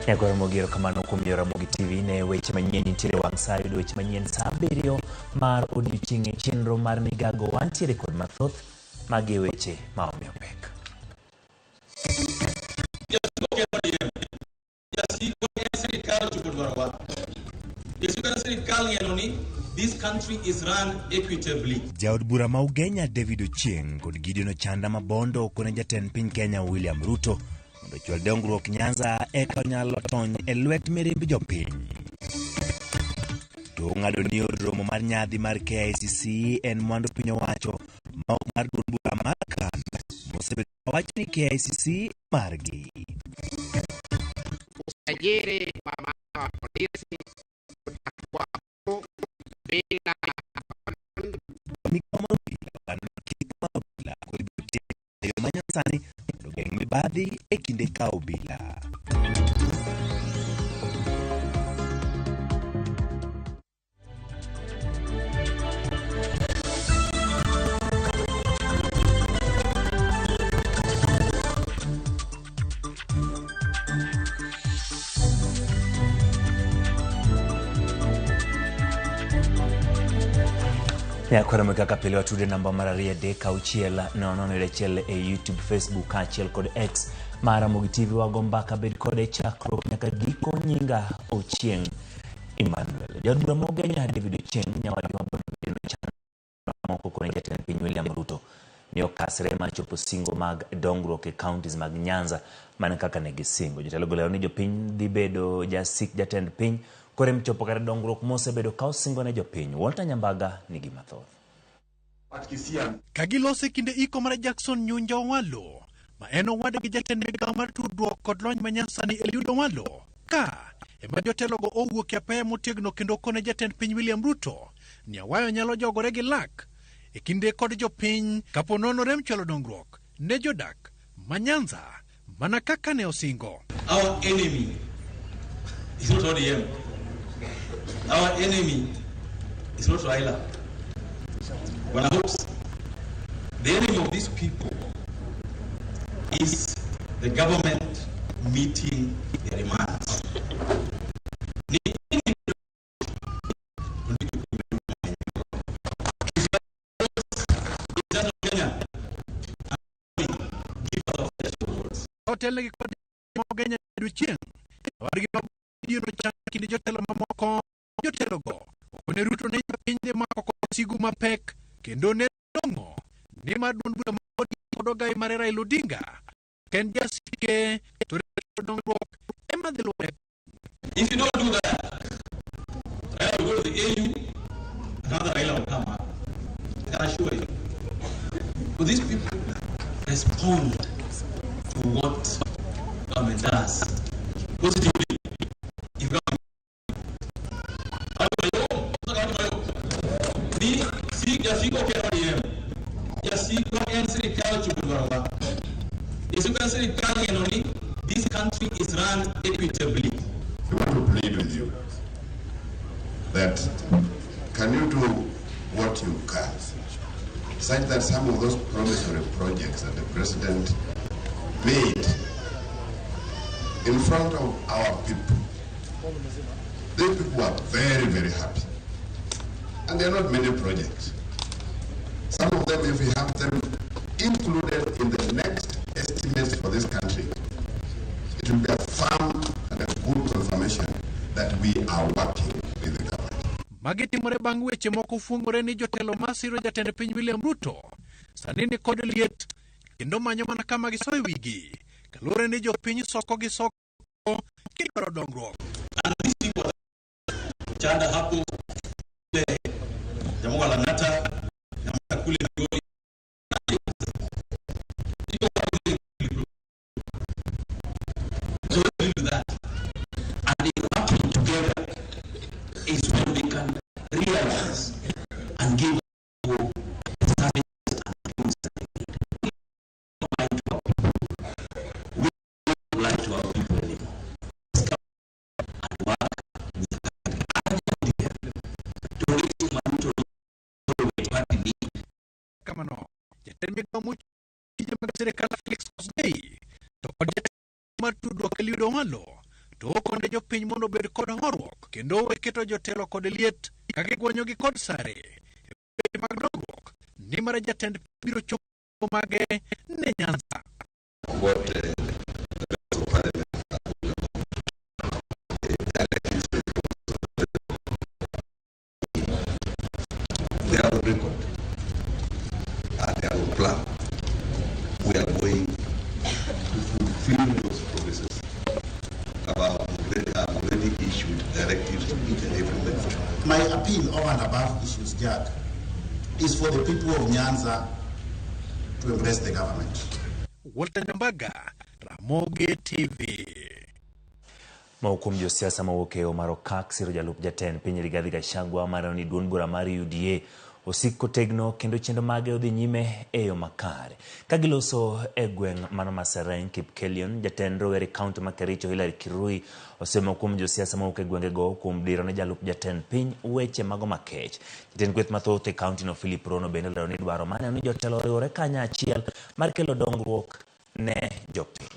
Nyagoro Mogi erokamano kuom yiero Ramogi TV ne weche manyien nitiere wang' sa yudo weche manyien sa 7 mar odiochieng' e chenro mar migago wantiere kod mathoth magi e weche ma omiyo pek. Jasiko en sirikal ochopo dwarowa. Jasiko en sirikal ng'eno ni this country is run equitably. Jaod bura ma Ugenya David Ochieng' kod Gideon Ochanda ma Bondo okone jatend piny Kenya William Ruto mondo ochwal dongruok Nyanza eka onyalo tony e lwet mirimb jopiny. To ong'ado ni od romo mar nyadhi mar KICC en mwandu piny owacho ma ok mar duond bura mar KANU mosebedo kawacho ni KICC margi. Usajili wa maafisa wa polisi utakuwa huru bila Migawo mar obila olando ni chik mar obila koro ibiro tim e yo manyasani mondo ogeng' mibadhi e kinde kawo obila. Nyakwara kaka pile watude namba mar 2 3 6 0 0 1 e YouTube, Facebook kaachiel kod X mar Ramogi TV. Wago mbaka, bed kode chakruok nyaka giko. Nyinga Ochieng Emmanuel. Jaod bura ma Ugenya David Ochieng nyawadgi ma Bondo Gideon Ochanda moko kone jatend piny William Ruto ni okasre mar chopo singo mag dongruok e counties mag Nyanza mana kaka ne gisingo. Jotelo go lero ni jopiny dhi bedo jasik jatend piny korem chopo kare dongruok mosebedo ka osingo ne jopiny. Walter Nyambaga nigi mathoth. Ka giloso e kinde iko mar Jackson Nyunja Owalo, ma en owadgi jatend migawo mar tudruok kod lony manyasani Eliud Owalo, ka ema jotelogo owuok e apaya motegno kendo kone jatend piny William Ruto ni awayo nyalo jogore gi lak e kinde kod jopiny kapo nono rem chwalo dongruok ne jodak ma Nyanza mana kaka ne osingo. Our enemy is not ODM. Our enemy is not Raila. Bwana Hopes, the enemy of these people is the government meeting their demands. Otelnegi kod Ugenya odiochieng' owadgi ma Gideon Ochanda kinde jotelo mamoko jotelogo okone Ruto ne piny dhi mako kod sigu mapek kendo ne long'o nimar duond bura mar ODM kod ogai mare Raila Odinga ok en jasike to dongruok ema dhi luwore. If you don't do that, Raila will go to the AU, another Raila will come up. I can assure you. But these people respond to what government does positively. If government ni si jasiko ok en ODM, jasiko en sirikal ochopo dwarowa. Jasiko en sirikal ng'eno ni this country is run equitably. I want to plead with you that can you do what you can, such that some of those promissory projects that the president made in front of our people, these people are very, very happy. And there are not many projects. Some of them, if we have them included in the next estimates for this country, it will be a firm and a good confirmation that we are working with the government. Magi timore bang' weche moko fuong'ore ni jotelo masiro jatend piny William Ruto sani ni kod liet kendo manyo mana kama gisoyo wigi kaluwore ni jopiny soko gi soko kidwaro dongruok. And these people Ochanda hapo kule Jamaa Lang'ata, jamaa kule Migori. So we do that. And in working together is when we can realize and give people the services and things that they need. We don't lie to our people. We don't lie to our people anymore. Let's come and work with the idea to reach Maruto party. Kamano, jatend migawo mochung' tije mag sirikal Felix Kosgei to kod jatend mar tudruok Eliud Owalo To okonde jopiny mondo obed kod horuok kendo owe keto jotelo kod liet ka gigwanyogi kod sare e weche mag dongruok nimar jatend biro chopo mage ne Nyanza. What the members of parliament are talking about, the they are on record and they are on plan. We are going to fulfill those promises. About already issued directives to each and every ministry. My appeal over and above issues, Jack, is for the people of Nyanza to embrace the government. Walter Nyambaga, Ramogi TV. Moko kuom josiasa mawuok e Omar Okak siro jalup jatend piny Rigathi Gachagua mareno ni duond bura mar UDA osik kotegno kendo chenro mage odhi nyime e yo makare. Ka giloso e gweng' mano ma Sereng, Kipkelion, jatend rowere kaunti ma Kericho Hillary Kirui osemo kuom josiasa mawuok e gwengego kuom diro ne jalup jatend piny weche mago makech. Jatend kweth mathoth e kaunti no Philip Rono bende olero ni dwaro maneno ni jotelo oriwore kanyachiel mar kelo dongruok ne jopiny.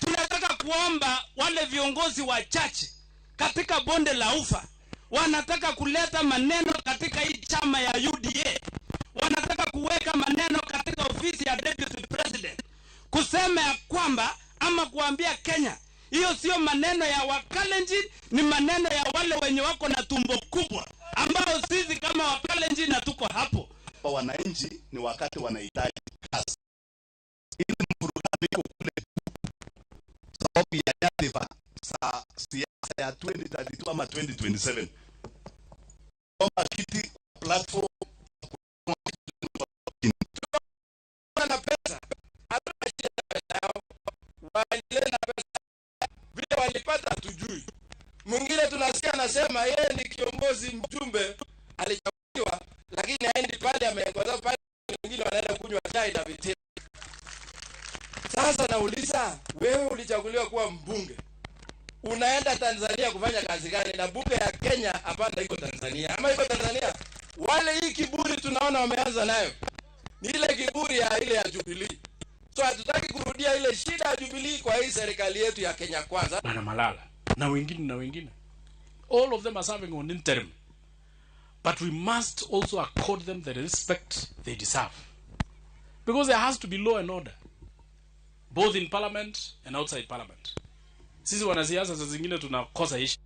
Tunataka kuomba wale viongozi wachache katika bonde la Ufa wanataka kuleta maneno katika hii chama ya UDA, wanataka kuweka maneno katika ofisi ya deputy president, kusema ya kwamba ama kuambia Kenya hiyo sio maneno ya Wakalenjin, ni maneno ya wale wenye wako na tumbo kubwa, ambao sisi kama Wakalenjin hatuko hapo. Wananchi ni wakati wanahitaji kazi, ili mvurugano iko kule sababu ya nyadhifa za siasa ya 2032 ama 2027. Omba kiti platform na pesa, hatuna shida na pesa yao, waendelee na pesa vile walipata hatujui. Mwingine tunasikia anasema yeye ni kiongozi mjumbe alichaguliwa, lakini haendi parliament kwa sababu pale wengine wanaenda kunywa chai na vitina. Sasa nauliza, wewe ulichaguliwa kuwa mbunge, unaenda Tanzania kufanya kazi gani? Na bunge ya Kenya hapana iko Tanzania ama iko Tanzania? Wale hii kiburi tunaona wameanza nayo ni ile kiburi ya ile ya Jubilee. So hatutaki kurudia ile shida ya Jubilee kwa hii serikali yetu ya Kenya Kwanza. Bwana Malala na wengine na wengine, all of them are serving on interim, but we must also accord them the respect they deserve, because there has to be law and order both in parliament and outside parliament. Sisi wanasiasa saa zingine tunakosa heshima.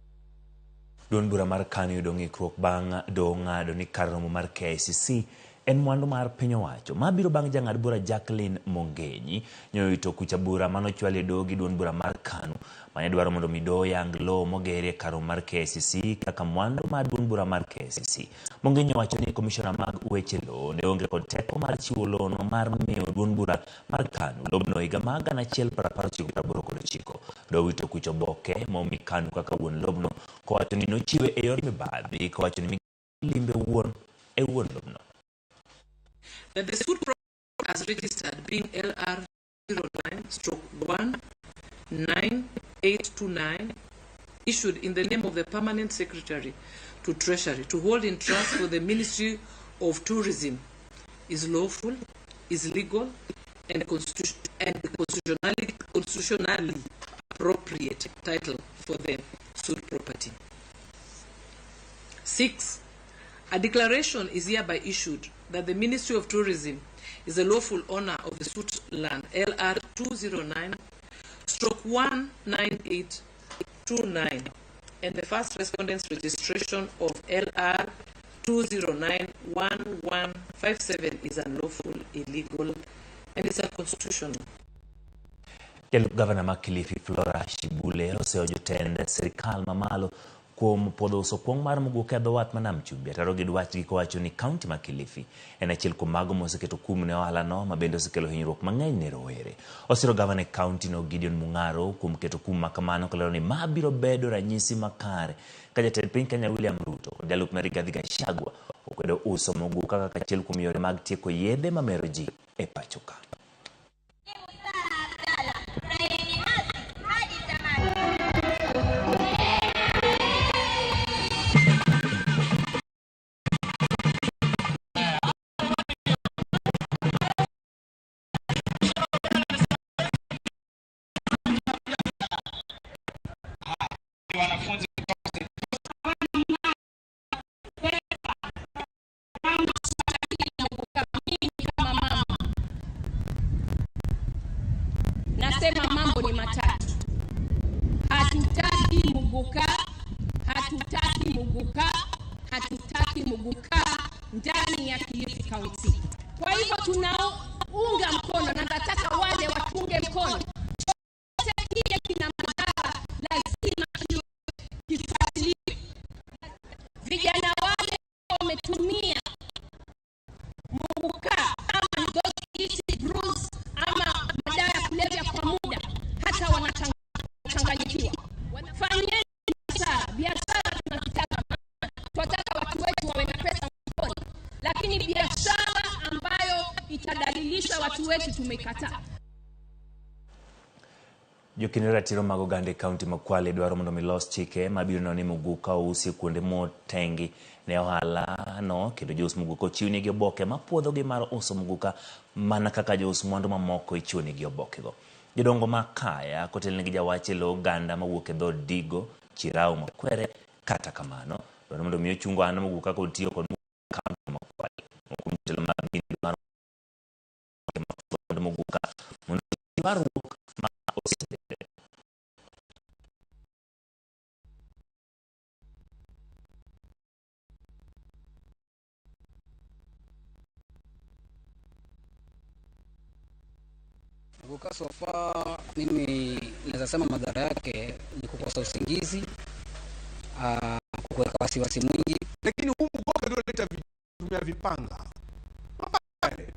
Duond bura mar KANU yudo ng'ikruok bang' doho ng'ado ni kar romo mar KICC en mwandu mar piny owacho. Ma biro bang' jang'ad bura Jacqueline Mongenyi nyoyito kucha bura manochwal e doho gi duond bura mar KANU mane dwaro mondo mi doho yang lowo mogerie kar romo mar KICC kaka mwandu mar duond bura mar KICC. Mongenyi owacho ni komishona mag weche lowo ne onge kod teko mar chiwo lowono mar miyo duond bura mar KANU lobno higa mar 1989. Doho wito kucha oboke momi KANU kaka wuon lobno kowacho ni nochiwe e yor mibadhi kowacho ni limbe wuon e wuon lobno. That the suit property as registered being LR 09/19829 issued in the name of the Permanent Secretary to Treasury to hold in trust for the Ministry of Tourism is lawful, is legal, and constitutionally appropriate title for the suit property. 6. A declaration is hereby issued that the Ministry of Tourism is the lawful owner of the suit land LR 209/19829 and the first respondent's registration of LR 2091157 is unlawful, illegal, and is unconstitutional. Jalup gavana ma Kilifi Flora Shibule oseyo jotend sirikal mamalo kuom puodho uso kuong' mar moguok e dho wath ma Nam Chumbi. Ataro gi dwachgi kowacho ni kaunti ma Kilifi en achiel kuom mago moseketo kum ne ohalano ma bende osekelo hinyruok mang'eny ne rowere. Osiro gavana e kaunti no Gideon Mung'aro kuom keto kum ma kamano kolero ni ma biro bedo ranyisi makare ka jatend piny Kenya William Ruto kod jalupne Rigathi Gachagua okwedo uso moguka kaka achiel kuom yore mag tieko yedhe mamero ji e pacho ka. muguka, hatutaki muguka ndani ya Kilifi County. Kwa hivyo tunaunga mkono na nataka wale watunge mkono. Chochote kile kina madhara lazima kifuatiliwe. Vijana wale wametumia muguka ama those illicit brews ama madawa ya kulevya kwa muda, hata wanachanganyikiwa. Fanyeni biashara, biashara tunataka, tunataka watu wetu wawe na pesa mfukoni, lakini biashara ambayo itadalilisha watu wetu tumekataa. Jokin ratiro mag oganda e kaunti ma Kwale dwaro mondo mi los chike mabiro neno ni muguka ousi kuonde motengi ne ohala no kendo jous muguka ochiwnegi oboke mapuodhogi mar uso muguka mana kaka jous mwandu mamoko ichiwonegi obokego. Jodongo ma kaya kotelnegi jawach e lo oganda mawuok e dhood Digo, Chirau Makwere, kata kamano dwaro mondo mi ochung ohala muguka kod tiyo kod muguka kaunti ma Kwale. Moko kuom jotelo mag din dwaro mapuodho muguka mondo ywaruok ma osebedo. Muguka so far, mimi naweza sema madhara yake ni kukosa usingizi, kuweka wasiwasi mwingi. Lakini huu muguka ndio unaleta kutumia vipanga. Mapanga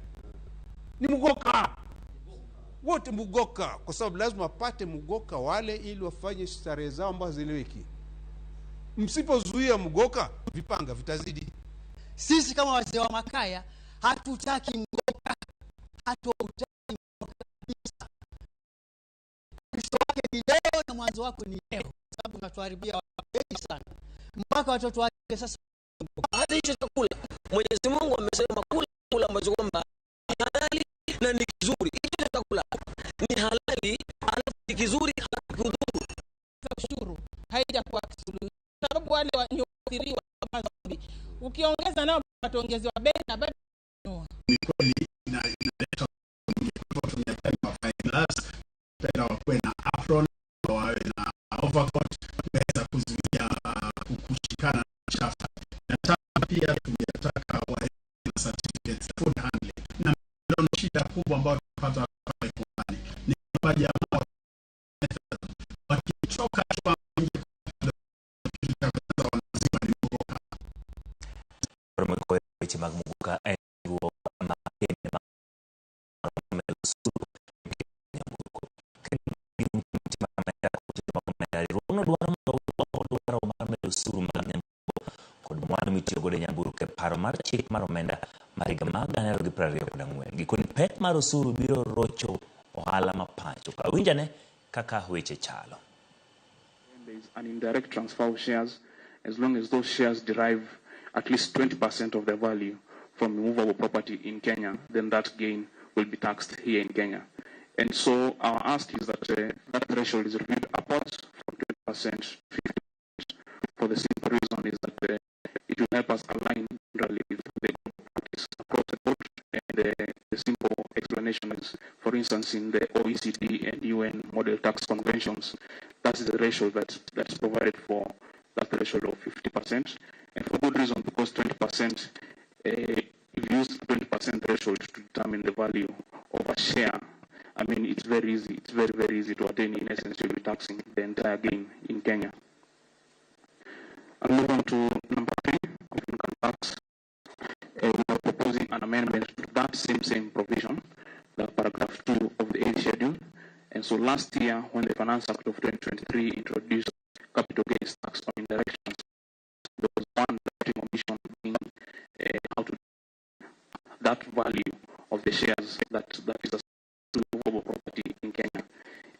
ni muguka. Wote muguka, kwa sababu lazima wapate muguka wale ili wafanye starehe zao ambazo hazieleweki. Msipozuia muguka, vipanga vitazidi. Sisi kama wazee wa Makaya hatutaki muguka, hatutaki muguka kabisa. Mwisho wake ni leo na mwanzo wako ni leo, sababu unatuharibia wengi sana mpaka watoto wake sasa. Hata hicho chakula Mwenyezi Mungu amesema kula kula ambacho kwamba ni halali na ni kizuri. Hicho chakula ni halali alafu ni kizuri, hakikudhuru. Ushuru haijakuwa suluhisho, sababu wale ni waathiriwa mwanzo. Ukiongeza nao wataongezewa bei na bado ni kweli inaleta gloves, penda wakuwe na apron, wawe na overcoat kuweza kuzuia kushikana na chafu. Na tatu pia tungetaka wawe na certificates za food handling. Na ndio shida kubwa ambayo tunapata pale Pwani ni kwamba jamaa wakichoka tu kitu cha kwanza wanazima ni muguka. Weche mag muguka en riwruok ma Kenya ma osuru nyamburko. Riwruogno dwaro mondo oko dwaro mar medo osuru mag nyamburko kod mwandu mitiyogodo e nyamburko e paro mar chik mar omenda mar higa mar 2024. Gikone pek mar osuru biro rocho ohala ma pacho. Kawinjane kaka weche chalo. There is an indirect transfer of shares as long as those shares derive at least 20% of their value from immovable property in Kenya, then that gain will be taxed here in Kenya. And so our ask is that that threshold is reviewed upwards from 20% to 50%, for the simple reason is that it will help us align generally with the practice across the board. And the simple explanation is, for instance, in the OECD and UN model tax conventions, that's the ratio that's provided for that threshold of 50%. And for good reason, because 20%, if you use 20% threshold to determine the value of a share, I mean, it's very easy. It's very, very easy to attain. In essence, you'll be taxing the entire gain in Kenya. I'll move on to number 3 of income tax. We are proposing an amendment to that same provision, the paragraph 2 of the 8th schedule. And so last year, when the Finance Act of 2023 introduced capital gains tax on indirect transfers, there was one omission being how to that value of the shares that is a movable property in Kenya.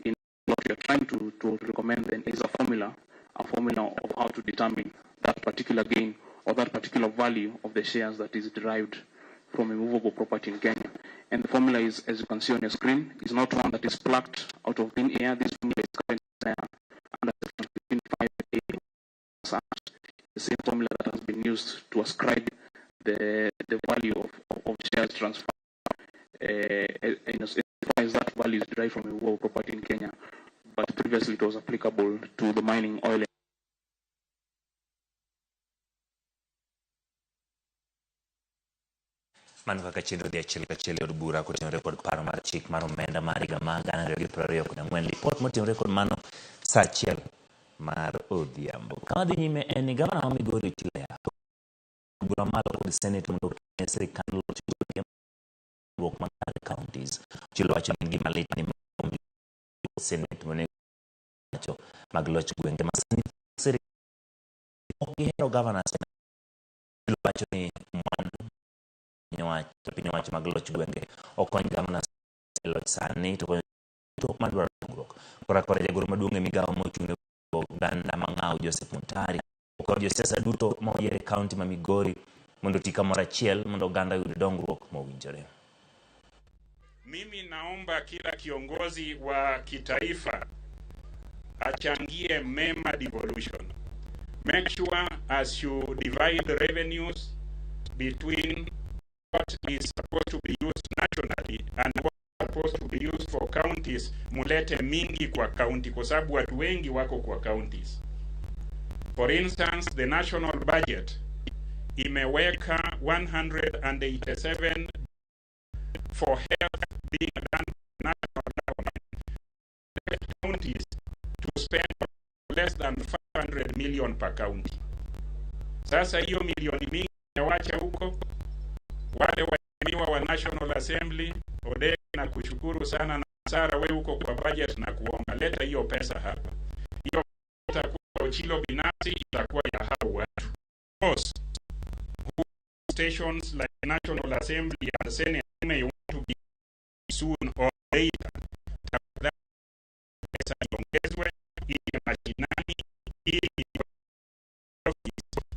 In what we are trying to recommend then is a formula of how to determine that particular gain or that particular value of the shares that is derived from immovable property in Kenya. And the formula is, as you can see on your screen, is not one that is plucked out of thin air. This formula is currently there under Section 15(5)(a), the same formula that has been used to ascribe the value of shares transferred as far as that value is derived from immovable property in Kenya. But previously it was applicable to the mining, oil, Mano kaka chenro dhi achiel kachiel e od bura kotenore kod paro mar chik mar omenda mar higa mar 2024. Lipot motenore kod mano saa achiel mar odhiambo. Kama dhi nyime en ni gavana ma Migori Ochilo Ayacko bura malo kod Senate mondo okene sirikand loch dongruok makare counties. Ochilo wacho ni en gima lit ni Senate monego wacho mag loch gwenge ma sani sirikal ok gihero governors. Ochilo wacho ni mwandu piny owacho mag loch gwenge okony governors e loch sani to konyo duto madwaro dongruok. Kora kora jagoro maduong' e migawo mochung' ne oganda mang'aw Joseph Muntari okwayo josiasa duto ma oyier e kaunti ma Migori mondo oti kamoro achiel mondo oganda oyud dongruok mowinjore. Mimi naomba kila kiongozi wa kitaifa achangie mema devolution. Make sure as you divide revenues between what is supposed to be used nationally and what is supposed to be used for counties, mulete mingi kwa county kwa sababu watu wengi wako kwa counties. For instance, the national budget imeweka 187 for health being done by national government, counties to spend less than 500 million per county. Sasa hiyo milioni mingi wacha huko, wale waheshimiwa wa National Assembly, Odege na kushukuru sana na Sara, we huko kwa budget na kuomba leta hiyo pesa hapa. Hiyo itakuwa Ochilo binafsi, itakuwa ya hao watu. Of course, who stations like National Assembly and Senate may want to be soon or later. Tafadhali pesa iongezwe ili mashinani, ili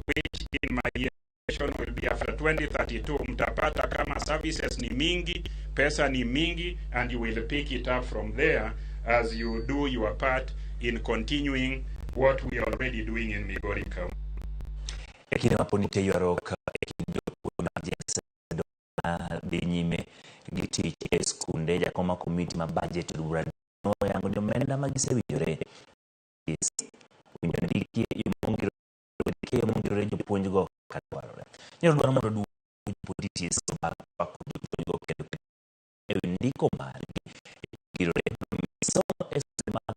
which in my estimation will be after 2032 mtapata kama services ni mingi, pesa ni mingi, and you will pick it up from there as you do your part in continuing what we are already doing in Migori County. E kinde ma pod nitie ywaruok e kind jopuonj mag JSS dhi nyime gi tich e skunde, jakom mar komiti ma budget od bura oyango ni omenda ma gisewinjore owinjo ndikie yo mongirore jopuonjgo ka dwarore. Nyoro dwaro mondo duoko jopuonj TSC obak kod jopuonjgo kendo e ndiko margi ngirore somo e skunde mag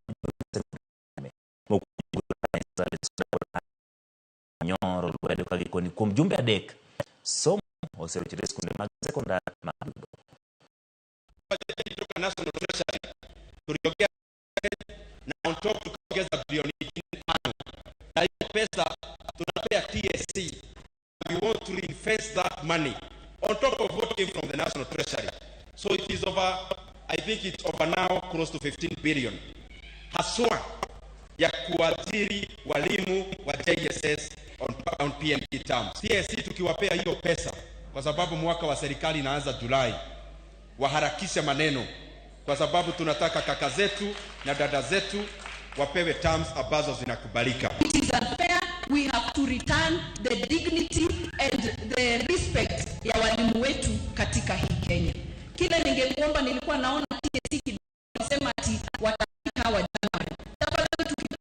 nyoro lwedo ka gikoni kuom jumbe adek somo oserochore e skunde mag sekondar mag National Treasury tuliongea na on top tukaongeza bilioni 5, na hiyo pesa tunapea TSC. We want to reinvest that money on top of what came from the National Treasury. So it is over, I think it's over now close to 15 billion haswa ya kuajiri walimu wa JSS on PMP terms. TSC tukiwapea hiyo pesa, kwa sababu mwaka wa serikali inaanza Julai, waharakishe maneno, kwa sababu tunataka kaka zetu na dada zetu wapewe terms ambazo zinakubalika. It is unfair. We have to return the dignity and the respect ya walimu wetu katika hii Kenya. Kile ningekuomba, nilikuwa naona TSC sema ati watafika wa January. Tafadhali tukipa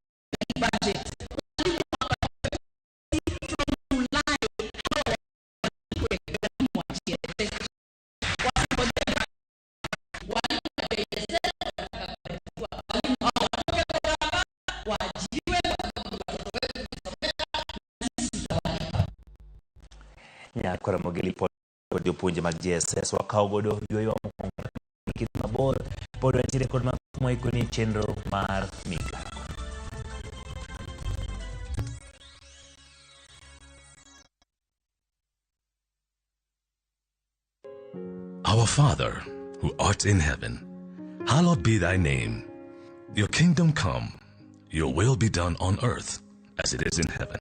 budget walimu from July hawa walipwe walimu wa JSS. Wasingoje walimu wa JSS walimu hao watoke kwa waajiriwe watoto wetu na sisi tutawalipa. Nyakora Mogeli pod jopuonje mag JSS wakawo godo yweyo mokwongo kinde mabor pod wantiere kod mathoth moikoni chenro mar migago. Our Father, who art in heaven, hallowed be thy name. Your kingdom come, your will be done on earth as it is in heaven.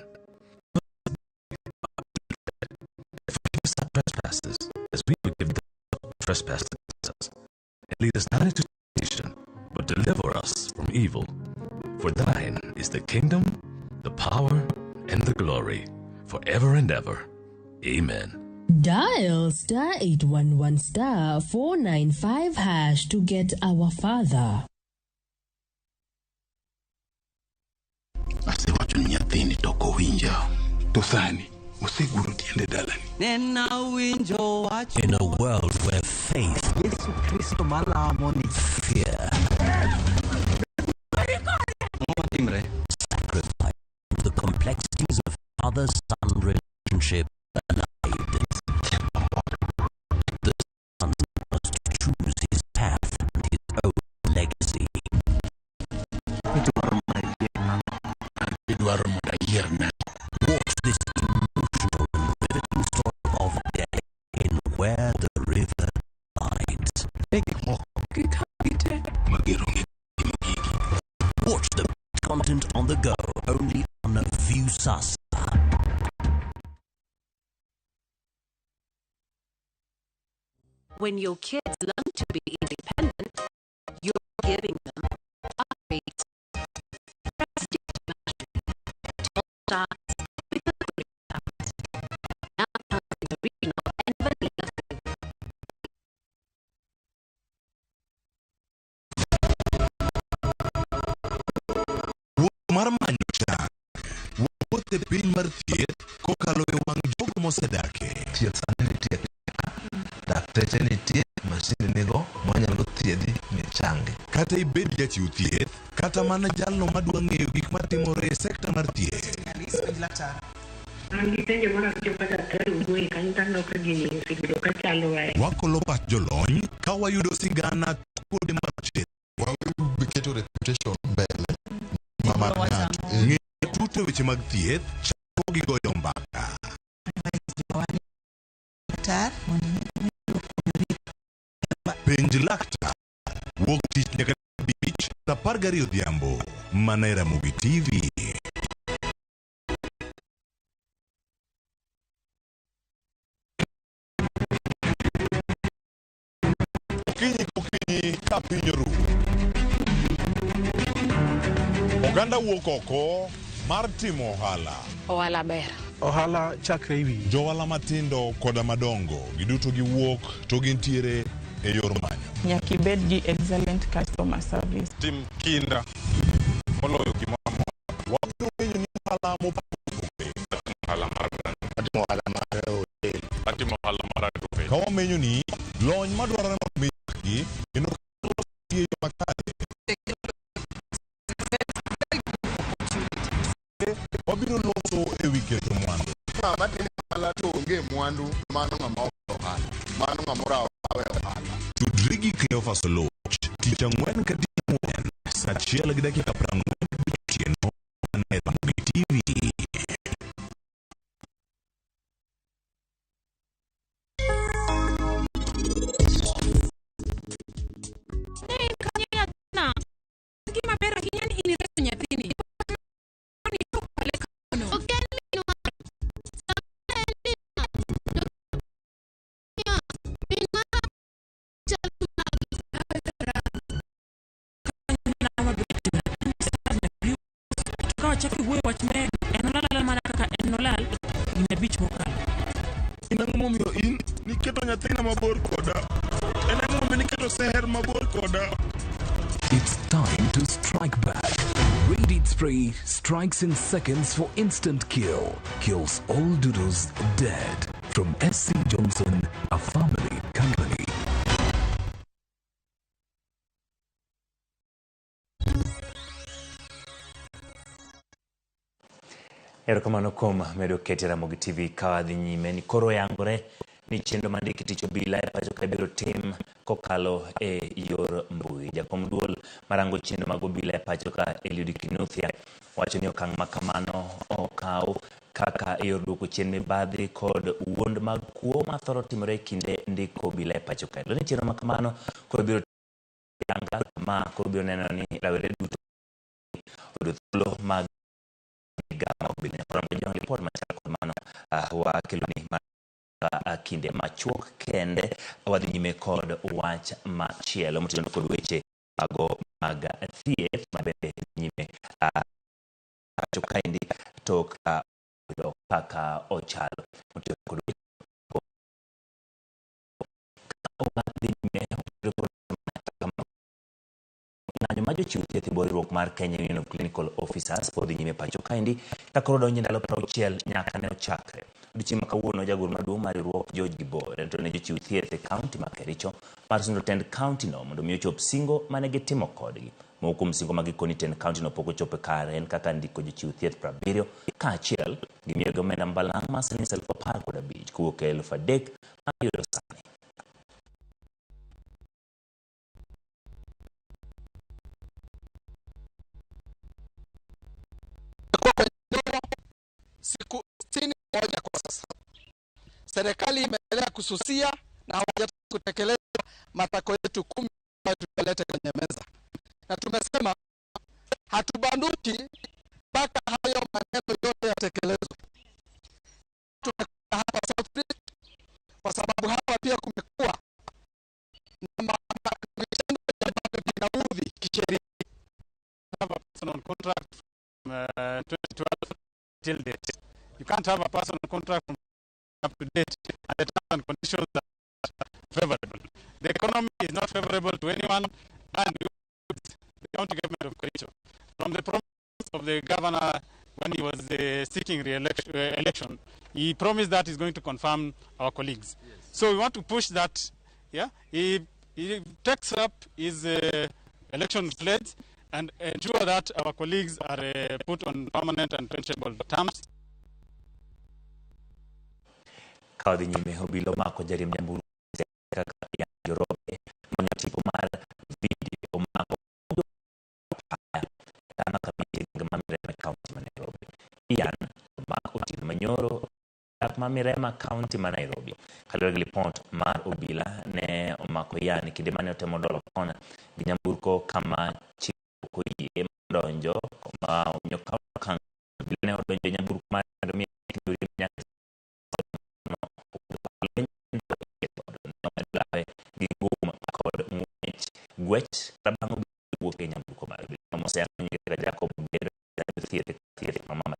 Forgive us our trespasses, as we forgive those who trespass against us. And lead us not into temptation, but deliver us from evil. For thine is the kingdom, the power, and the glory, forever and ever. Amen. Dial star 811 star 495 hash to get our father. Asewacho ni nyathini to ok owinja. To sani Oseguro tiende dalani. Nena winjo wach In a world where faith, Yesu Kristo malamo ni fear, timre sacrifice, the complexities of father-son relationship collide. The son must choose his path and his own legacy. Idwaro mondo ayierna. Watch this emotional and riveting story of death in Where the River Divides. Magero ng'e Watch the content on the go only on Viusasa. When your kids learn to be independent, you're giving them upgrades. Prestige starts with a great start. Now comes the original and vanilla flavor. Wuoth mar manyo chak wuoth e piny mar thieth kokalo e wang' jogo mosedake. Thieth sani nitie ka, dakteche nitie, masinde nigo mwanyalo thiedhi michangi. Kata ibed jachiw thieth, kata mana jalno madwa ng'eyo gik matimore e sekta mar thieth. An gi penjo moro achiel ka daktari wuoye kanyo to aneno ka gini osebedo ka chalo ahinya. Wakolo pach jolony ka wayudo sigana kuonde mar thieth. Waketo reputation mbele ma mar ng'ato. Ng'e matut e weche mag thieth, chako gi goyo mbaka. Laktar mondo Penj laktar. Wuok tich nyaka abich, saa 12 odhiambo. Mana e Ramogi TV. Okinyi kokinyi ka piny oru. Oganda wuok oko mar timo ohala. Ohala ber. Ohala chakre ewi. Johala matindo koda madongo giduto giwuok to gintiere e yor manyo. Nyaka ibed gi excellent customer service. Tim kinda moloyo gimoro amora. Wabiro ng'eyo ni ohala mopogore. Ohala mar gweno. Atimo ohala mar hotel. Atimo ohala mar agrovet. Ka wamenyo ni lony madwarore mondo mi gi kendo losi e yo makare. Wabiro loso e wi keto mwandu. Ng'ama timo ohala to onge mwandu, mano ng'ama ok ohala. Mano ng'ama orawo e ohala. Tudri gi Cleophas Oluoch tich ang'wen ka tich ang'wen saa 1:45 otieno mana e Ramogi TV. Ne in kanyo nyathina. Gima ber ahinya ni in ireso nyathini. Ni to kale kano. Ok en minwa. Sama en minwa, to min mara chal magi. Ka wachako iwuoyo wach meg, en olal alal mana kaka en nolal higni 5 mokalo. En ang'o momiyo in niketo nyathina mabor koda? En ang'o momiyo niketo Seher mabor koda? It's time to strike back. Raid Spray strikes in seconds for instant kill. Kills all doodles dead. From SC Johnson, a family company. Erokamano kuom medo kete Ramogi TV ka wadhi nyime ni koro yangore ni chenro mar ndiko tich obila e pacho ka ibiro tim kokalo e yor mbui. Jakom duol marango chenro mag obila e pacho ka Eliud Kinuthia wacho ni okang' ma kamano okaw kaka e yor duoko chien mibadhi kod wuond mag kuo mathoro timore e kinde ndiko obila e pacho ka. Ni chenro ma kamano koro biro yanga ma koro biro neno ni rawere duto oyudo thuolo mag migao mag obila. Nyakorom Jong ripot machal kod mano wakeloni kinde machuok kende wadhi nyime kod wach machielo motenore kod weche mago mag thieth ma bende dhi nyime pacho kaendi tok yudo kaka ochalo motenore kod weche dhi nyime ng'anyo ma jochiw thieth e bwo riwruok mar Kenya Union of Clinical Officers pod dhi nyime pacho kaendi ka koro donjo e ndalo 60 nyaka ne ochakre. Odiochieng' ma kawuono jagoro maduong' mar riwruok George Gibor rito ne jochiw thieth e kaunti ma Kericho mar sundo tend kaunti no mondo mi ochop singo mane gitimo kodgi. Moko kuom singo ma gikoni tend kaunti no pok ochopo kare en kaka ndiko jochiw thieth 70 kaachiel gi miyogi omenda mabalang' mar siling 15,000 kowuok e 3,000 ma giyudo sani. Siku 61 kwa sasa. Serikali imeendelea kususia na hawajataka kutekeleza matakwa yetu 10 ambayo tumeleta kwenye meza, na tumesema hatubanduki mpaka hayo maneno yote yatekelezwe. Tumekuja hapa South Rift kwa sababu hapa pia kumekuwa na vitendo ambavyo vinaudhi kisheria. Have a person on contract from 2012 till date. You can't have a person on contract from up to date and the terms and conditions are favorable. The economy is not favorable to anyone, and the county government of Kericho. From the promise of the governor when he was seeking election, he promised that he's going to confirm our colleagues. Yes. So we want to push that. Yeah, he takes up his election pledge and ensure that our colleagues are put on permanent and pensionable terms. Ka odhi nyime obilo mako jariemb nyamburko kaka Njoroge manyo tipo mar video mako dama kamiti ma Mirema kaunti ma Nairobi. Ian omako otieno manyoro dak ma Mirema kaunti ma Nairobi. Kaluwore gi lipot mar obila ne omako Ian kinde mane otemo dolo kona gi nyamburko kama chik ok oyie donjo ma omiyo okawo okang' obila ne odonjo e nyamburko mare kendo miye nyaka gi ngum kod ng'wech gwech kata bang' wuok e nyamburko mar obila mose nyinge kaka Jacob Gero thieth thieth ma mama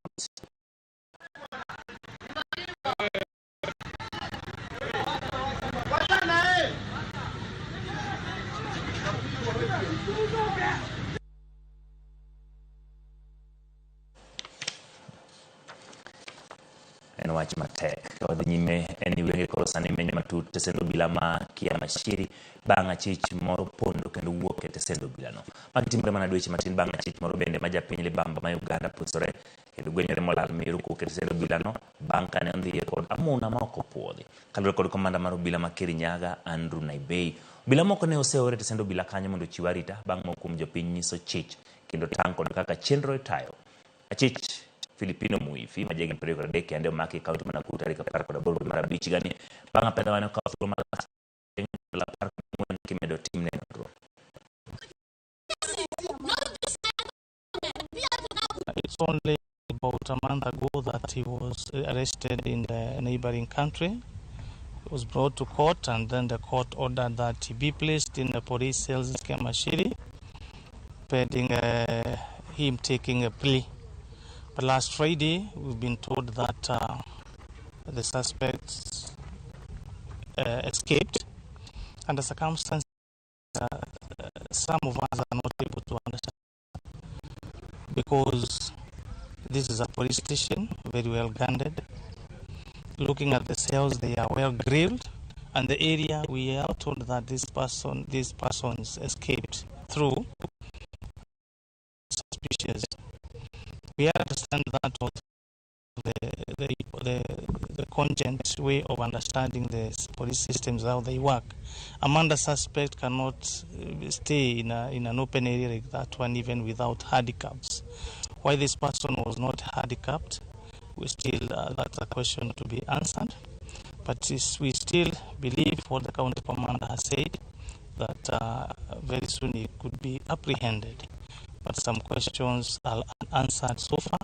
En wach matek. Ka wadhi nyime en ni wenge koro sani menyo matut tesend obila ma Kiamashiri bang' achich moro pondo kendo wuok e tesend obilano. Magi timore mana dweche matin bang' achich moro bende ma japiny libamba ma Uganda pusore kendo gwenyore molal miru kowuok e tesend obilano bang' kane ondhiye kod amuna ma ok opuodhi. Kaluwore kod komanda mar obila ma Kirinyaga Andrew Naibei, obila moko ne oseor e tesend obila kanyo mondo ochiw arita bang' moko kuom jopiny nyiso chich kendo tang' kod kaka chenro itayo. Achich Filipino Muifi ma jahigni 23 kende omaki e kaunti ma Nakuru tarik 18 dwe mar abich higani bang' apedha mane okawo thuolo malach ndalo 14 kimedo timne nonro. It's only about a month ago that he was arrested in the neighboring country. He was brought to court, and then the court ordered that he be placed in the police cells in Kiamashiri, pending him taking a plea. But last Friday, we've been told that the suspects escaped. Under circumstances, some of us are not able to understand, because this is a police station, very well guarded. Looking at the cells, they are well grilled, and the area we are told that these persons escaped through suspicious. We understand that was the congent way of understanding the police systems, how they work. A murder suspect cannot stay in an open area like that one, even without handicaps. Why this person was not handicapped, that's a question to be answered. But we still believe what the county commander has said, that very soon he could be apprehended. But some questions are unanswered so far.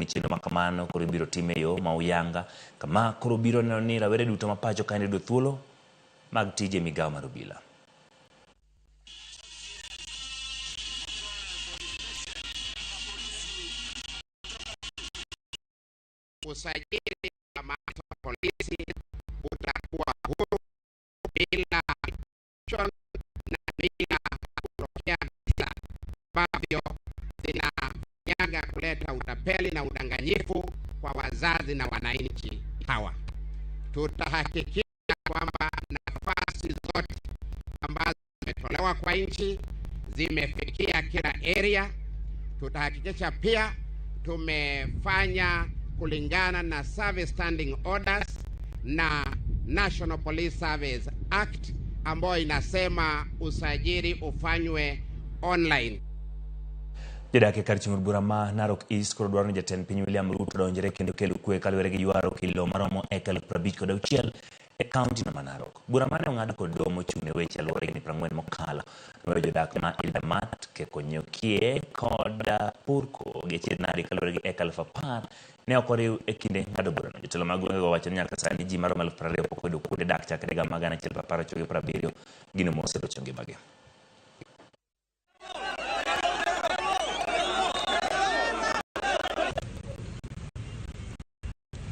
Chenro ma kamano koro ibiro tim e yo ma uyanga kama koro biro neno ni rawere duto ma pacho ka yudo thuolo mag tije migawo mar obila. Usajili wa maafisa wa polisi utakuwa huru bila corruption na bila kutokea visa ambavyo zinafanyaga kuleta utapeli na udanganyifu kwa wazazi na wananchi hawa. Tutahakikisha kwamba nafasi zote ambazo zimetolewa kwa nchi zimefikia kila area. Tutahakikisha pia tumefanya kulingana na Service Standing Orders na National Police Service Act ambayo inasema usajili ufanywe online. Jodak e kar chung' od bura ma Narok East koro dwaro ni jatend piny William Ruto odonjre kendo kel kwe kaluwore gi ywaro kilo maromo eka 56,000 e kaunti no ma Narok. Bura mane ong'ad kod doho mochung' ne weche alwora higni 40 mokalo noweyo jodak ma Ildamat, Keekonyokie kod Purko gi achiedh nade kaluwore gi eka 10,000 ne ok oriw e kinde ng'ado burano. Jotelo mag gwengego owacho ni nyaka sani ji maromo 20,000 pok oyudo kuonde dak chakre higa mar 1970 gino moserocho ngimagi.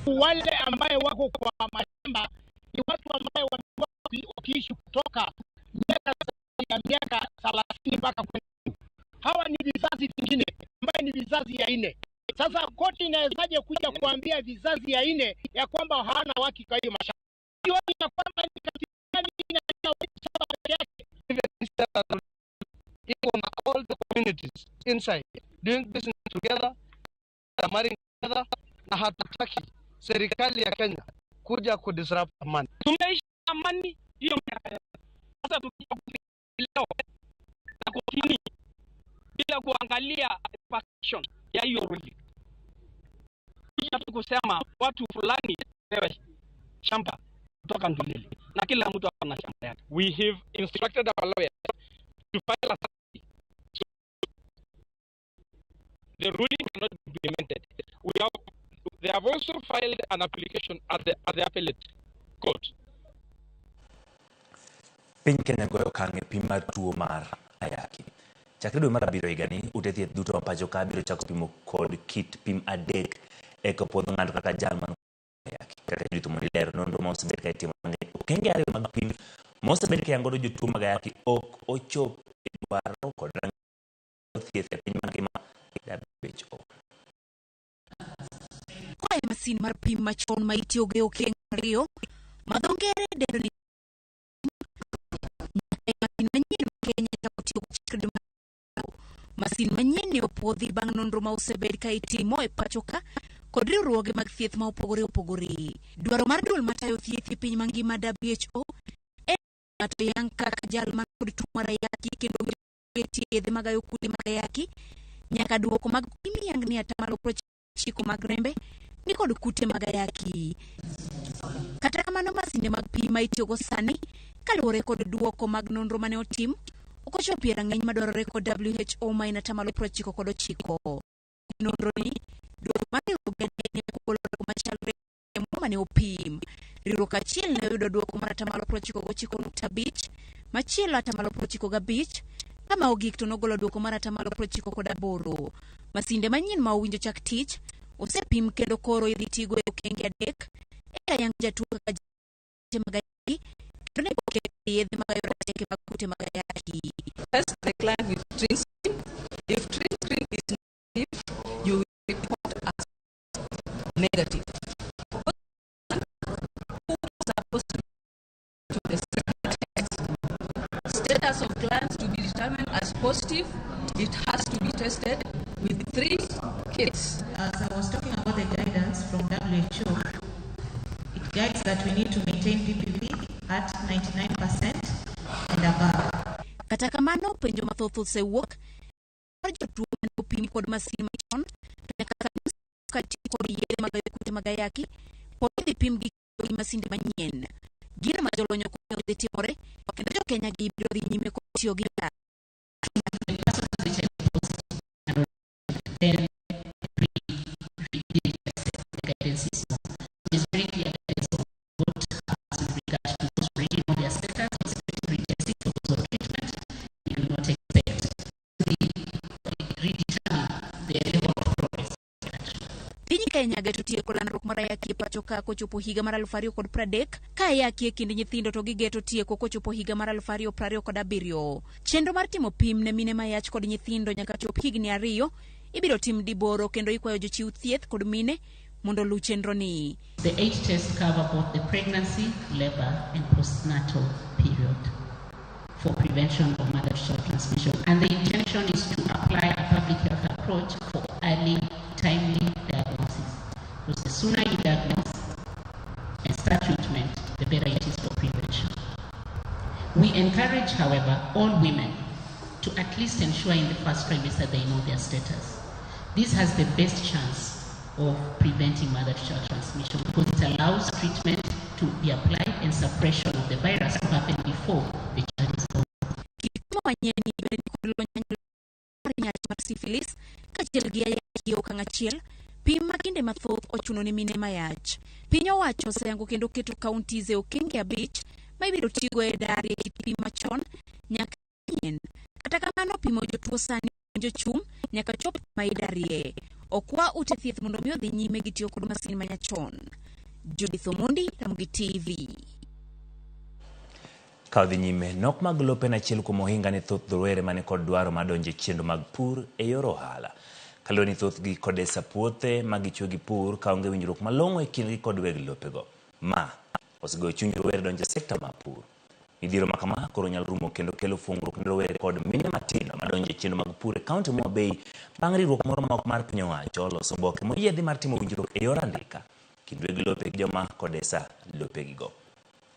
Wale ambaye wako kwa mashamba ni watu ambaye wamekuwa wakiishi kutoka miaka ya miaka 30 mpaka kwenda juu. Hawa ni vizazi vingine ambaye ni vizazi ya nne. Sasa koti inawezaje kuja kuambia vizazi ya nne ya kwamba hawana haki kwa hiyo mashamba? Hiyo ni ya kwamba ni katiba gani ina shamba peke yake? Iko na all the communities inside doing business together, marrying together, na hatutaki serikali ya Kenya kuja kudisrupt amani. Tumeishi amani hiyo miaka yote. Sasa tukija leo na kotini bila kuangalia repercussion ya hiyo ruling, kuja tu kusema watu fulani pewe shamba kutoka Ndulele na kila mtu ana shamba yake. We have instructed our lawyers to file a study. So the ruling cannot be implemented. They have also filed an application at the appellate court. Piny Kenya goyo okang' e pim mar tuo mar ayaki. Chakre dwe mar abiriyo higani, ute thieth duto ma pacho ka biro chako pimo kod kit pim adek eka puodho ng'ato kaka jal man ayaki. Kaka Judith Omondi lero, nonro ma osebed ka itimo okenge ariyo mag pim mosebed ka yango jotuo mag ayaki ok ochop e dwaro kod rang'iny thieth e piny mangima WHO. Koa e masin mar pim machon ma itiyogo e okeng' ariyo ma dho ngere dendo ni nyaka e masin manyien ma Kenya chako tiyogo chakre dwe mar Masin manyien ne opuodhi bang' nonro ma osebed ka itimo e pacho ka kod riwruoge mag thieth ma opogore opogore. Dwaro mar duol matayo thieth e piny mangima WHO en ng'ato yang kaka jal man kod tuo mar ayaki kendo ketie yedhe magayo kute mag ayaki nyaka duoko mag pim yang ni atamalo 90 mag rembe ni kod kute mag ayaki. Kata kamano masinde mag pim ma itiyogo sani kaluwore kod duoko mag nonro mane otim ok ochopo e rang'iny madwarore kod WHO ma en atamalo 99. Nonro ni duoko mar riwruoge adek ne ogolo duoko machalre e mane opim. Riwruok achiel ne oyudo duoko mar atamalo 99.5, machielo atamalo 95, kama ogik to nogolo duoko mar atamalo 98. Masinde manyien ma owinjo chak tich osepim kendo koro idhi tigo e okenge adek eka yang jatuo kaka kute mag ayaki kendo ne oket yedhe magayo rateke mag kute mag ayaki. Test the client with TrinScreen. If TrinScreen is negative, you will report as negative. Who was supposed to do the second test? Status of clients to be determined as positive, it has to be tested with 3 kits. As I was talking about the guidance from WHO, it guides that we need to maintain PPV at 99% and above. Kata kamano, penjo mathoth osewuok mar jotuo mane opim kod masin machon to nyaka sani ka tiyo kod yedhe magayo kute mag ayaki pod idhi pimgi gi masinde manyien. Gino ma jolony ok ong'eyo dhi timore kendo jo Kenya gi biro dhi nyime kod tiyo gi yath. Then the guidance is more. There's very clear guidance on what happens with regard to those already know their status, expecting retesting for those on treatment. We do not expect to redetermine the level of progress. Piny Kenya geto tieko landruok mar ayaki e pacho ka kochopo higa mar 2030 ka ayaki e kind nyithindo to gigeto tieko kochopo higa mar 2027. Chenro mar timo pim ne mine mayach kod nyithindo nyaka chop higni 2 ibiro tim diboro kendo ikwayo jochiw thieth kod mine mondo oluw chenro ni. The 8 tests cover both the pregnancy, labor, and postnatal period for prevention of mother-to-child transmission. And the intention is to apply a public health approach for early, timely diagnosis. Because the sooner you diagnose and start treatment, the better it is for prevention. We encourage, however, all women to at least ensure in the first trimester they know their status. This has the best chance of preventing mother-to-child transmission because it allows treatment to be applied and suppression of the virus to happen before the child is born. Kik manyien bende kod lony mar nyach mar syphilis kaachiel gi ayaki e okang' achiel, pim ma kinde mathoth ochuno ne mine mayach. Piny owacho oseyango kendo keto counties e okenge 5 ma ibiro tigo e dar e kit pim machon nyaka manyien. Kata kamano pimo jotuo sani jochung' nyaka chop ma idarie. Okwa ute thieth mondo mi odhi nyime gi tiyo kod masin manyachon. Judith Omondi, Ramogi TV. Ka odhi nyime, nok mag lope en achiel kuom ohinga ne thoth rowere mane kod dwaro mar donjo e chenro mag pur e yor ohala. Kaluwore ni thothgi kodesa puothe ma gichwe gi pur kaonge winjruok malong'o e kindgi kod weg lopego. Ma osegoyo chuny rowere donjo e sekta mar pur. Midhiero ma kama koro nyalo rumo kendo kelo fungruok ne rowere kod mine matindo madonjo e chenro mag pur e kaunti ma Homa Bay bang' riwruok moro ma ok mar piny owacho loso oboke moyiedhi mar timo winjruok e yor andika kind weg lope gi joma kodesa lopegigo.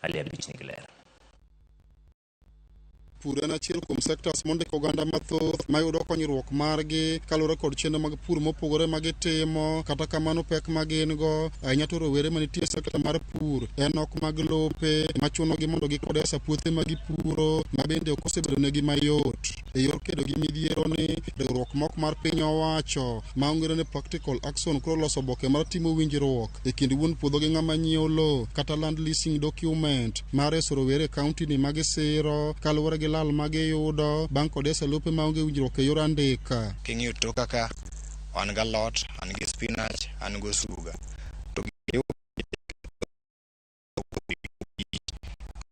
Ali Abich nigi ler. Pur en achiel kuom sectors mondiko oganda mathoth mayudo konyruok margi kaluwore kod chenro mag pur mopogore ma gitimo. Kata kamano pek ma gin go ahinya to rowere manitie e sekta mar pur en nok mag lope machunogi mondo gikodesa puothe ma gipuro ma bende ok osebedo negi mayot. E yor kedo gi midhiero ni riwruok mok mar piny owacho ma ong'ere ni Practical Action koro loso oboke mar timo winjruok e kind wuon puodho gi ng'ama nyiewo lowo kata land leasing document mar reso rowere e kaunti ni magisiro kaluwore gi lal magiyudo bang' kodesa lope maonge winjruok e yor andika. King'iyo toka ka, an gi alot, an gi spinach, an gi osuga. To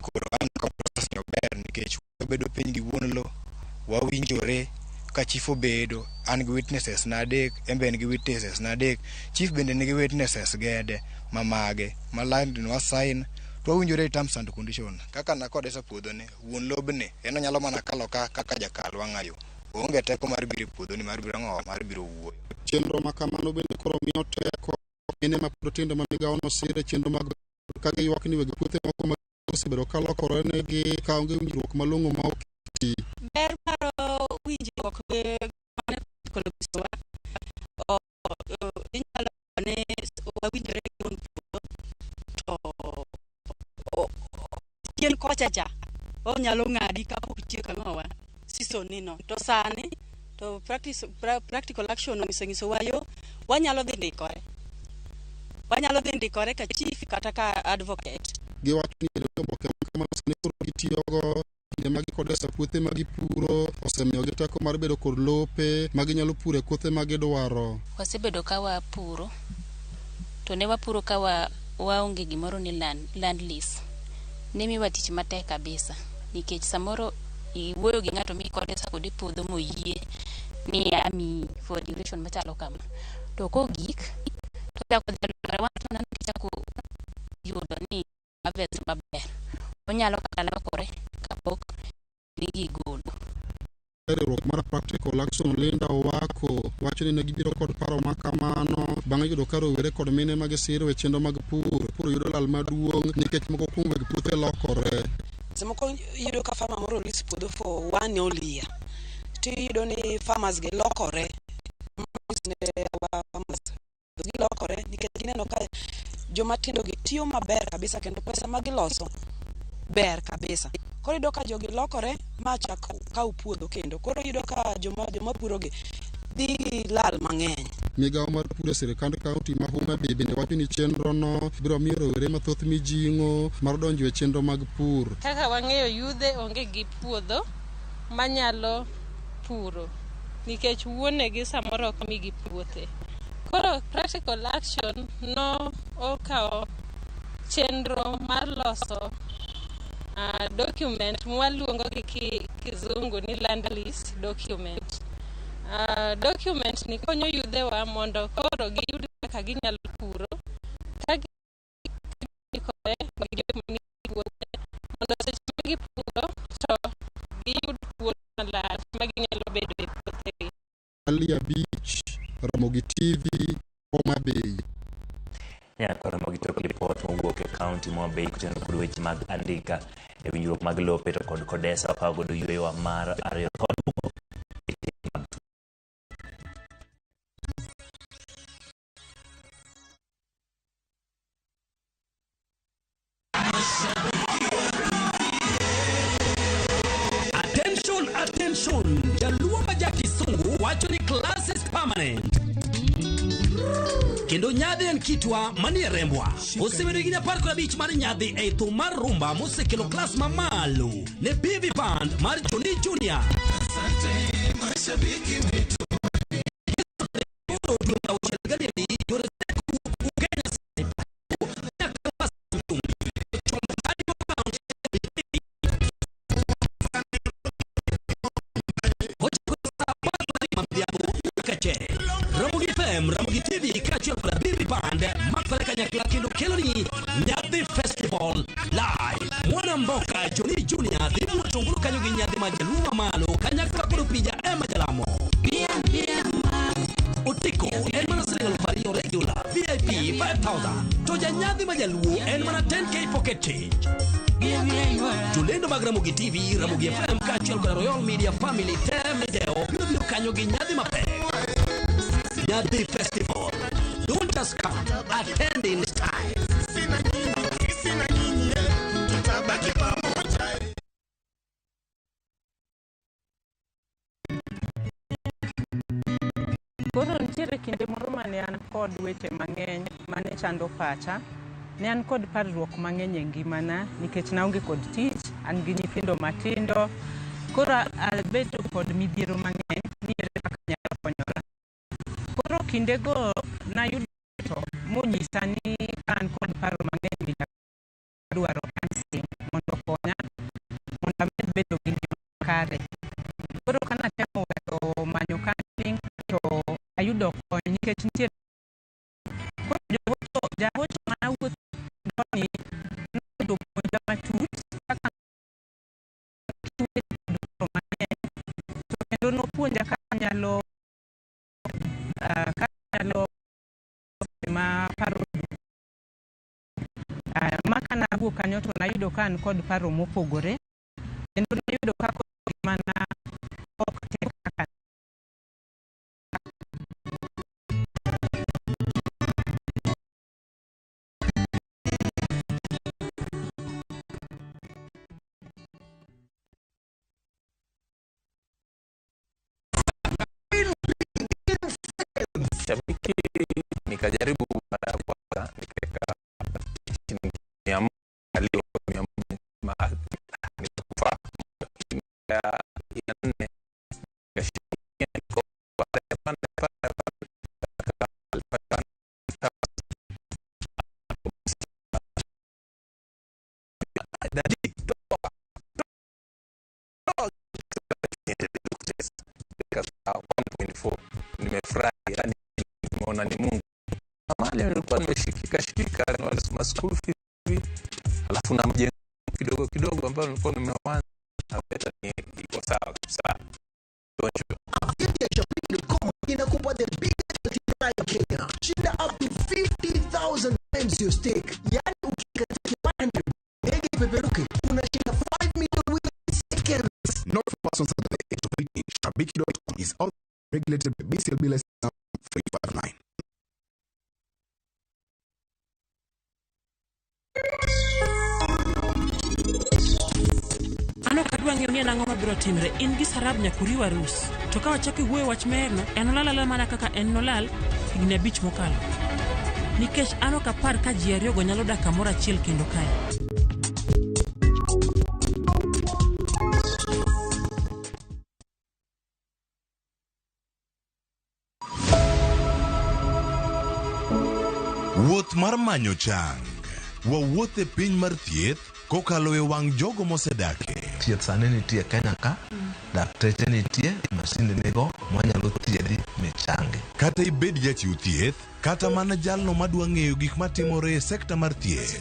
koro an ka process ni ober nikech wabedo piny gi wuon lo, wawinjore ka chief obedo, an gi witnesses na 3, en be en gi witnesses na 3, chief bende nigi witnesses gede ma mage, ma land ni wa sign, to wawinjore e terms and condition. Kaka nakodesa puodho ni, wuon lobni, en onyalo mana kalo ka kaka jakal wang'ayo. Oonge teko mar biro e puodho ni mar biro ang'o, mar biro wuoyo. Chenro ma kamano bende koro miyo teko mine ma pod tindo ma migawono siro e chenro mag ka giywak ni weg puothe moko ma osebedo ka lokore negi ka onge winjruok malong'o ma oketi. Ber mar winjruok gi mane inyalo ni wawinjore gi wuon puodho to chien kocha cha onyalo ng'adi kapok tieko ang'owa season ni no. To sani to practical action osenyisowa yo wanyalo dhi ndikore. Wanyalo dhi ndikore ka chief kata ka advocate. Giwacho ni bedo gi oboke ma kamano sani koro gitiyogo kinde ma gikodesa puothe ma gipuro osemiyogi teko mar bedo kod lope ma ginyalo puro e kothe ma gidwaro. Wasebedo ka wapuro to ne wapuro ka waonge gimoro ni land lease. Ne miwa tich matek kabisa nikech samoro iwuoyo gi ng'ato mikodesa kode puodho moyie ni amiyi for duration machalo kama. To kogik to ochako dhi lokore wan to yudo ni harvest maber. Onyalo kata lokore kapok gigolo. Riwruok mar Practical Action Linda Owako wacho ni ne gibiro kod paro ma kamano bang' yudo ka rowere kod mine ma gisiro e chenro mag pur yudo lal maduong' nikech moko kuom weg puothe lokore. Samoko iyudo ka farmer moro lease puodho for 1 whole year to iyudo ni farmers gi lokore. Farmers gilokore nikech gineno ka joma tindo gi tiyo maber kabisa kendo pesa ma giloso ber kabisa. Koro iyudo ka jogi lokore ma chak kaw puodho kendo. Koro iyudo ka joma puro gi dhi gi lal mang'eny. Migawo mar pur e sirkand kaunti ma Homa Bay bende wacho ni chenro no biro miyo rowere mathoth mijing'o mar donjo e chenro mag pur. Kaka wang'eyo yudhe onge gi puodho manyalo puro nikech wuonegi samoro ok migi puothe. Koro practical action no okawo chenro mar loso document mwaluongo gi kizungu ni land lease document. Document ni konyo yudhewa mondo koro giyud kaka ginyalo puro ka gindikore gi jok manie puothe mondo seche ma gipuro to giyud thuolo malach ma ginyalo bedo e puothegi. Ali Abich, Ramogi TV, Homa Bay. Nyaka Ramogi tok lipot mowuok e kaunti ma Homa Bay kotenore kod weche mag andika e winjruok mag lope to kod Kodesa wakawo godo yweyowa mar ariyo kod mag Attention, attention! Jaluo ma ja Kisungu wacho ni class is permanent. Kendo nyadhi en kitwa manie rembwa. Osebedo higni 15 mar nyadhi ei thum mar rumba mosekelo klas mamalo ne BV Band mar Johnny Junior. Ramogi FM, Ramogi TV kaachiel kod BB Band makore kanyakla kendo kelo ni Nyadhi Festival Live. Mwana Mboka Johnny Junior dhi muocho ngulu kanyo gi nyadhi ma jaluo mamalo kanyakla kod Opija Emma Jalamo. Otiko en mana siling 2,000 regular, VIP 5,000. To janyadhi ma jaluo en mana 10K pocket change. Jolendo mag Ramogi TV, Ramogi FM kaachiel kod Royal Media Family te mideo biro biro kanyo gi nyadhi mapek. Nyadhi Festival. Don't just come, attend in style. Koro nitiere kinde moro mane an kod weche mang'eny mane chando pacha. Ne an kod parruok mang'eny e ngimana nikech naonge kod tich, an gi nyithindo matindo. Koro abedo kod midhiero mang'eny ni ere kaka anyalo konyora. Koro kindego nayudo to monyisa ni ka an kod paro mang'eny ni adwaro counseling mondo okonya mondo amed bedo gi ngima makare. Koro ka natemo weyo manyo counseling to ayudo kony nikech nitie koro jahocho jahocho manawuotho ni noyudo puonja matut kaka kiweri kod paro mang'eny to kendo nopuonja kaka anyalo kaka anyalo seche ma paro ma kanawuok kanyo to nayudo ka an kod paro mopogore kendo nayudo ka koro ngimana ok tek kaka Shabiki nikajaribu mara ya kwanza nikaweka shilingi 100 kalio 100 nikakufa ya 4 nikashikia niko pale pale pale pale dadi toa toa 1.4 nimefurahi, yani nimeona ni Mungu. Mahali nilikuwa nimeshikika shikika na school fees, alafu na mjengo kidogo kidogo ambao nilikuwa nimeanza na pesa ni iko sawa kabisa. Update ya Shabiki.com inakupa the biggest multiplier Kenya. Shinda up to 50,000 times your stake. Yani ukikatia 100 ndege ipeperuke, unashinda 5 million within seconds. Not for persons under the age of 18. Shabiki.com is all regulated by BCLB license number 359. An ok adwa ng'eyo ni en ang'o mabiro timre. In gi Sarab nyaka uriw arus. To ka wachako iwuoyo wach meherno, en olal alala mana kaka en nolal higni 5 mokalo. Nikech an ok apar ka ji ariyogo nyalo dak kamoro achiel kendo kae. manyo chang. Wawuoth e piny mar thieth kokalo e wang' jogo mosedake. Thieth sani nitie Kenya ka, dakteche nitie, masinde nigo mwanyalo thiedhi michangi. Kata ibed jachiw thieth, kata mana jalno madwa ng'eyo gik matimore e sekta mar thieth.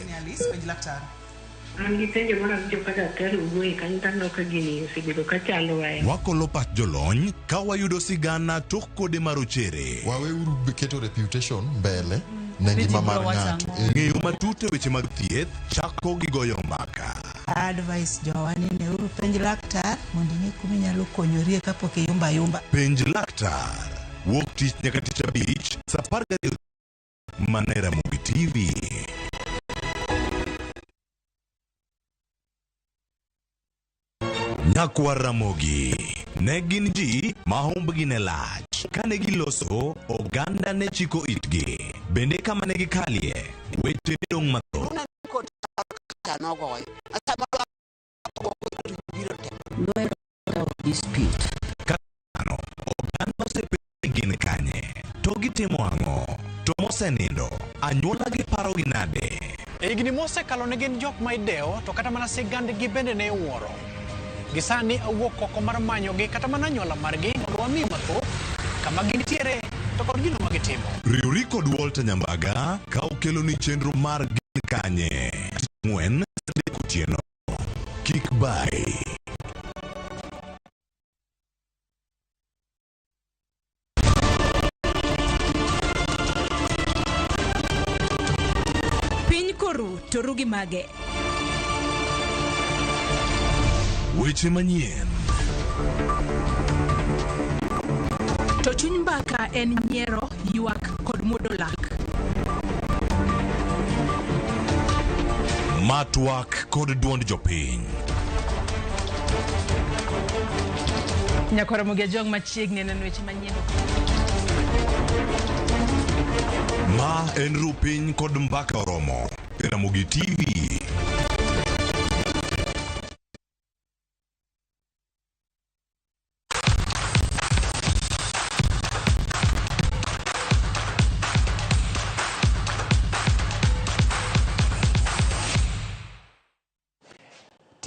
An gi penjo moro awinjo ka daktari owuoye kanyo to aneno ka gini osebedo ka chandowa e Wakolo pach jolony ka wayudo sigana tok kode marochere. Waweuru keto reputation mbele ne ngima mar ng'ato. Ng'eyo matut e weche mag thieth chako gi goyo mbaka. Advice jowa ni neuru penj laktar mondo ing'e kuma inyalo konyorie kapok iyumba ayumba. Penj laktar. Wuok tich nyaka tich abich saa 12 mana e Ramogi TV. Nyakwar Ramogi ne gin ji ma humbgi ne lach. Kane giloso, oganda ne chiko itgi. Bende kama ne gikalie, weche ne dong' mathoth. Kano, oganda osepenjo ni gin kanye, to gitimo ang'o, to mosenindo, anyuola gi parogi nade? E higni mosekalo ne gin jok ma idewo to kata mana sigandgi bende ne iwuoro. Gi sani awuok oko mar manyogi kata mana anyuola margi mondo wami mathoth kama gintiere to kod gino ma gitimo. Riwri kod Walter Nyambaga ka okeloni chenro mar Gin Kanye. Tich Ang'wen, saa 3 otieno. Kik bayi. Piny koru to ru gi mage. Weche manyien. To chuny mbaka en nyiero, ywak kod muodo lak. Matwak kod duond jopiny. Nyakwar Ramogi Ajwang' machiegni neno weche manyien. Ma en ru piny kod mbaka oromo. E Ramogi TV.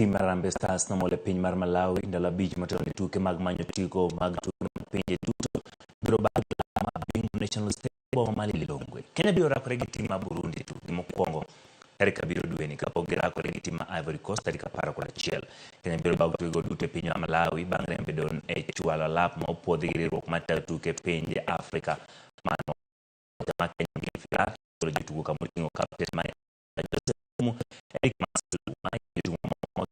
Tim mar Harambee Stars nomol e piny mar Malawi ndalo 5 motelo ne tuke mag manyo tigo mag tuke mag pinje duto biro bago ma Bingu National Stadium boma ma Lilongwe. Kenya biro rakore gi tim mar Burundi e tukgi mokwongo tarik 7 dweni kapok girakore gi tim mar Ivory Coast tarik 11. Kenya biro bago tukego duto e piny mar Malawi bang' rem bedo e chwalo alap ma opuodhi gi riwruok matayo tuke pinje Afrika mano ma Kenya gi Firat golo jotugo kamoting'o kapten ma Joseph Okumu, Eric Maslu, ma jotugo mamoko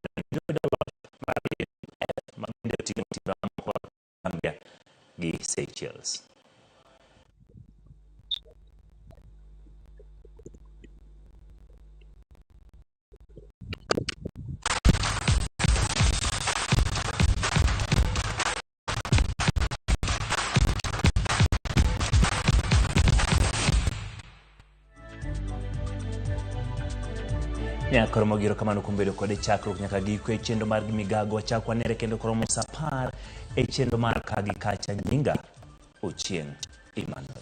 mar F ma bende oting'o timbe mamoko kaka Zambia gi Seychelles. Nyakoro mogiro kamano kuom bedo kode chakruok nyaka giko e chenro mar migago. Wachak wanere kendo koromo saa 10 e chenro mar ka gi kacha. Nyinga Ochieng' Emmanuel.